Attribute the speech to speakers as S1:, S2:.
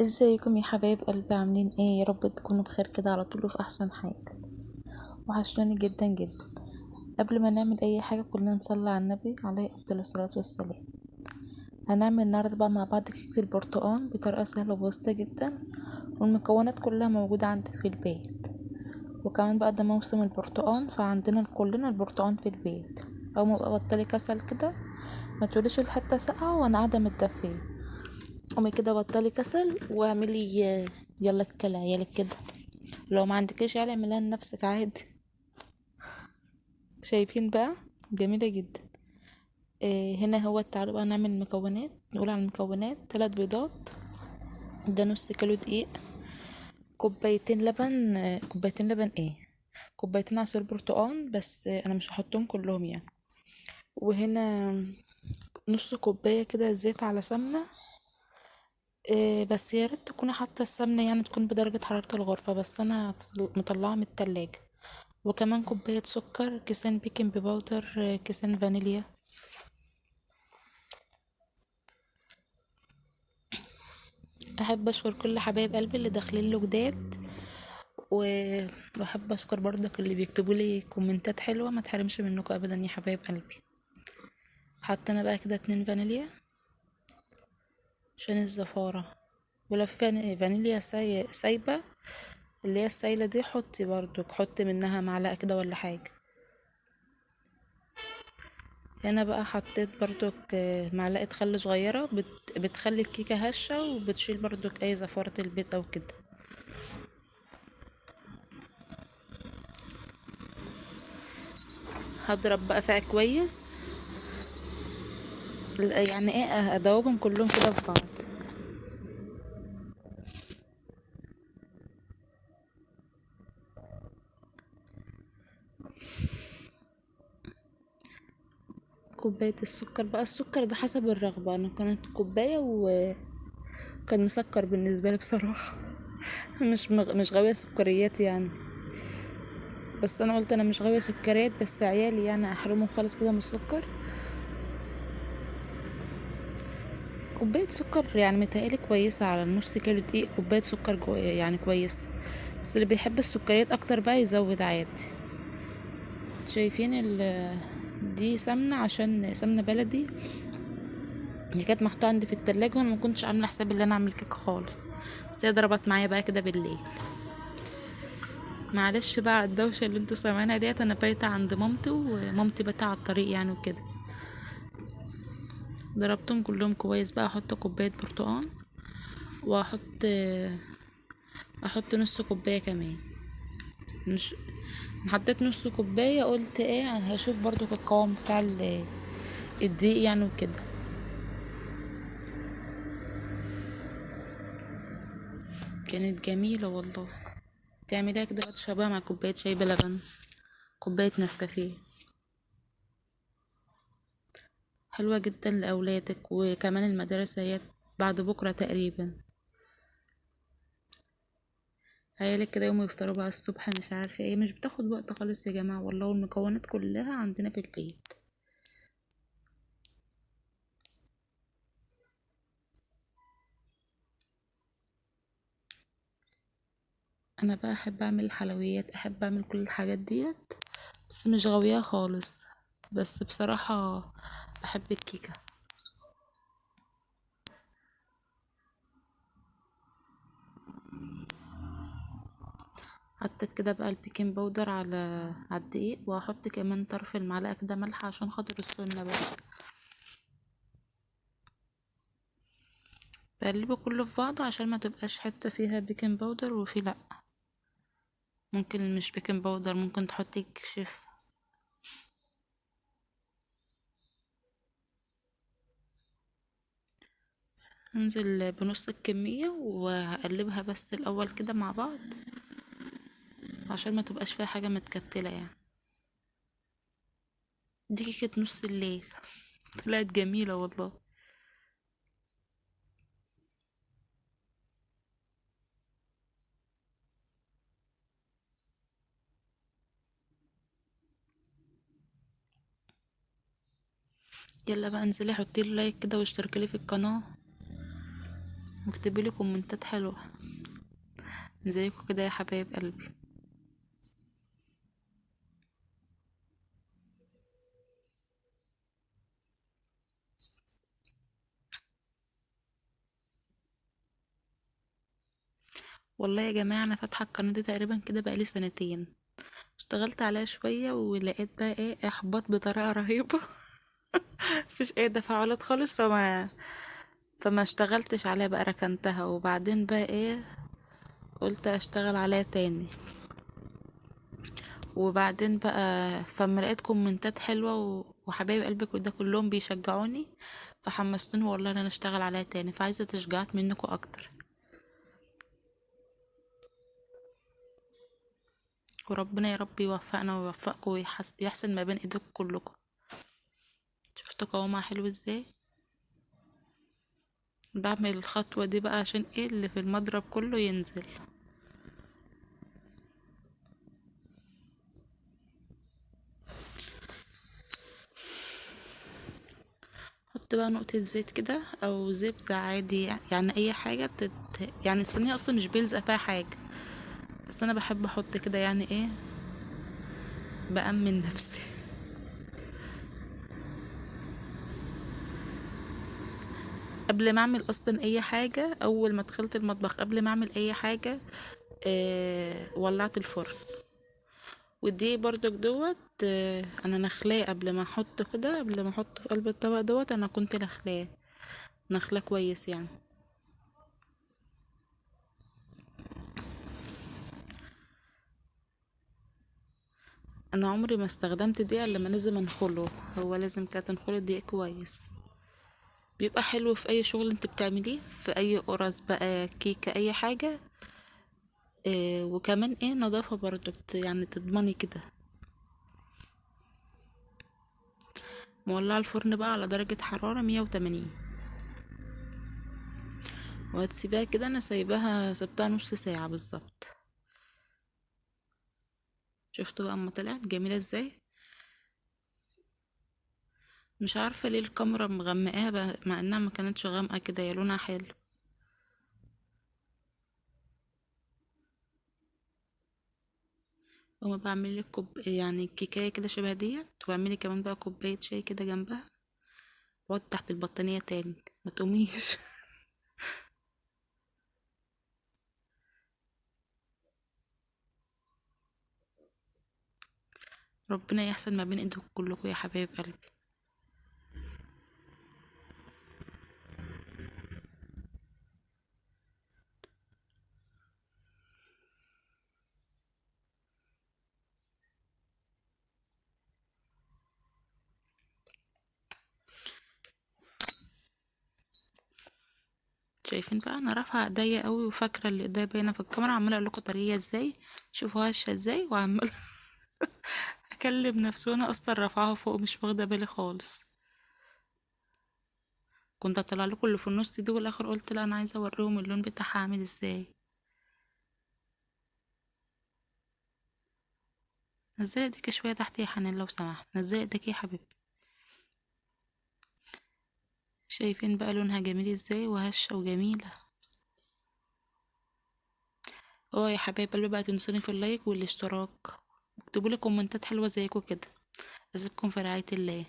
S1: ازيكم يا حبايب قلبي؟ عاملين ايه؟ يا رب تكونوا بخير كده على طول وفي احسن حال. وحشتوني جدا جدا. قبل ما نعمل اي حاجة كلنا نصلي على النبي عليه افضل الصلاة والسلام. هنعمل النهارده بقى مع بعض كيكة البرتقال بطريقة سهلة وبسيطة جدا، والمكونات كلها موجودة عندك في البيت. وكمان بقى ده موسم البرتقال، فعندنا كلنا البرتقال في البيت. او ما بقى بطلي كسل كده، ما تقوليش الحتة ساقعه وانا قاعدة متدفيه. قومي كده بطلي كسل واعملي يلا كيكة لعيالك كده. لو ما عندكيش عيال اعمليها لنفسك عادي. شايفين بقى جميلة جدا. هنا هو تعالوا بقى نعمل المكونات. نقول على المكونات: 3 بيضات، ده نص كيلو دقيق، كوبايتين لبن، كوبايتين لبن ايه، كوبايتين عصير برتقال، بس انا مش هحطهم كلهم يعني. وهنا نص كوباية كده زيت على سمنه، بس يا ريت تكوني حاطه السمنة يعني تكون بدرجة حرارة الغرفة، بس انا مطلعه من التلاجة. وكمان كوباية سكر، كيسين baking powder، كيسين فانيليا. احب اشكر كل حبايب قلبي اللي داخلين له جداد، وبحب اشكر برضك اللي بيكتبوا لي كومنتات حلوة، ما تحرمش منكم ابدا يا حبايب قلبي. حطينا بقى كده 2 فانيليا عشان الزفارة، ولو في فانيليا سايبة اللي هي السايلة دي حطي برضك، حطي منها معلقة كده ولا حاجة. هنا بقى حطيت برضك معلقة خل صغيرة، بتخلي الكيكة هشة وبتشيل برضك أي زفارة البيض أو كده. هضرب بقى فيها كويس، يعني ايه، ادوبهم كلهم كده في بعض. كوباية السكر بقى، السكر ده حسب الرغبة، انا كانت كوباية وكان مسكر بالنسبة لي بصراحة. مش غاوية سكريات يعني، بس انا قلت انا مش غاوية سكريات، بس عيالي يعني احرمهم خالص كده من السكر. كوباية سكر يعني متهيألي كويسة على النص كيلو دقيق، كوباية سكر يعني كويسة، بس اللي بيحب السكريات اكتر بقى يزود عادي. شايفين دي سمنة، عشان سمنة بلدي اللي كانت محطوطة عندي في التلاجة، وانا ما كنتش عاملة حسابي ان انا اعمل كيك خالص، بس هي ضربت معايا بقى كده بالليل. معلش بقى على الدوشة اللي انتوا سامعينها ديت، انا بايتة عند مامتي ومامتي بايتة على الطريق يعني وكده. ضربتهم كلهم كويس بقى. احط كوباية برتقال، واحط احط نص كوباية كمان، مش حطيت نص كوباية، قلت ايه هشوف برضو في القوام بتاع الدقيق يعني وكده. كانت جميلة والله. تعمليها كده وتشربيها مع كوباية شاي بلبن، كوباية نسكافيه، حلوة جدا لأولادك. وكمان المدارس هي بعد بكرة تقريبا، عيالك كده يوم يفطروا بقى الصبح مش عارفة ايه، مش بتاخد وقت خالص يا جماعة والله، والمكونات كلها عندنا في البيت. انا بقى احب اعمل الحلويات، احب اعمل كل الحاجات ديت، بس مش غاوية خالص، بس بصراحة بحب الكيكة. حطيت كده بقى ال baking powder على الدقيق، وهحط كمان طرف المعلقة كده ملح عشان خاطر السنة بس. بقلبه كله في بعضه عشان ما تبقاش حتة فيها baking powder وفي لا، ممكن مش baking powder، ممكن تحطي كشف. هنزل بنص الكمية وهقلبها بس الأول كده مع بعض عشان ما تبقاش فيها حاجة متكتلة يعني. دي كيكة نص الليل طلعت جميلة والله. يلا بقى انزلي حطي لي لايك كده واشتركي لي في القناة، واكتبولي كومنتات حلوة زيكم كده يا حبايب قلبي. والله يا جماعة أنا فاتحة القناة دي تقريبا كده بقالي سنتين، اشتغلت عليها شوية ولقيت بقى ايه احباط بطريقة رهيبة مفيش اي تفاعلات خالص، فما اشتغلتش عليها بقى، ركنتها. وبعدين بقى ايه قلت اشتغل عليها تاني، وبعدين بقى فما لقيت كومنتات حلوة وحبايب قلبي ده كلهم بيشجعوني، فحمستوني والله ان انا اشتغل عليها تاني، فعايزة تشجيعات منكم اكتر. وربنا يا رب يوفقنا ويوفقكم ويحسن ما بين ايديكم كلكم. شفتوا قوامها حلو ازاي؟ بعمل الخطوة دي بقى عشان ايه اللي في المضرب كله ينزل. حط بقى نقطة زيت كده او زبدة عادي، يعني اي حاجة يعني الصينية اصلا مش بيلزق فيها حاجة، بس انا بحب احط كده، يعني ايه بأمن نفسي. قبل ما اعمل اصلا اي حاجة، اول ما دخلت المطبخ قبل ما اعمل اي حاجة، ولعت الفرن. والدقيق برضك دوت، انا نخلاه قبل ما احطه كده، قبل ما احطه في قلب الطبق دوت انا كنت نخلاه كويس يعني. انا عمري ما استخدمت دقيق الا لما لازم انخله، هو لازم كده تنخلي الدقيق كويس، بيبقى حلو في اي شغل انت بتعمليه، في اي قرص بقى، كيكة، اي حاجة. وكمان ايه نظافة برضو، يعني تضمني كده. مولعة الفرن بقى على درجة حرارة 180، وهتسيبيها كده. انا سبتها نص ساعة بالظبط. شفتوا بقى اما طلعت جميلة ازاي؟ مش عارفة ليه الكاميرا مغمقاها بقى، مع انها ما كانتش غامقة كده، يا لونها حلو. وما بعمل لك كوب يعني كيكاية كده شبه ديت، واعملي كمان بقى كوباية شاي كده جنبها، واقعدي تحت البطانية تاني ما تقوميش. ربنا يحسن ما بين ايديكم كلكم يا حبايب قلبي. شايفين بقى انا رافعه ايديا قوي وفاكره اللي ايديا باينه في الكاميرا، عماله اقول لكم طريه ازاي، شوفوا هشه ازاي، وعماله اكلم نفسي وانا اصلا رافعاها فوق مش واخده بالي خالص. كنت هطلع لكم اللي في النص دي، والاخر قلت لا انا عايزه اوريهم اللون بتاعها عامل ازاي. نزلي ايديكي شويه تحت يا حنان لو سمحت، نزلي ايديكي يا حبيبتي. شايفين بقى لونها جميل ازاي وهشه وجميله. يا حبايب قلبي بقى تنسوني في اللايك والاشتراك، اكتبوا لي كومنتات حلوه زيكم كده. اسيبكم في رعايه الله.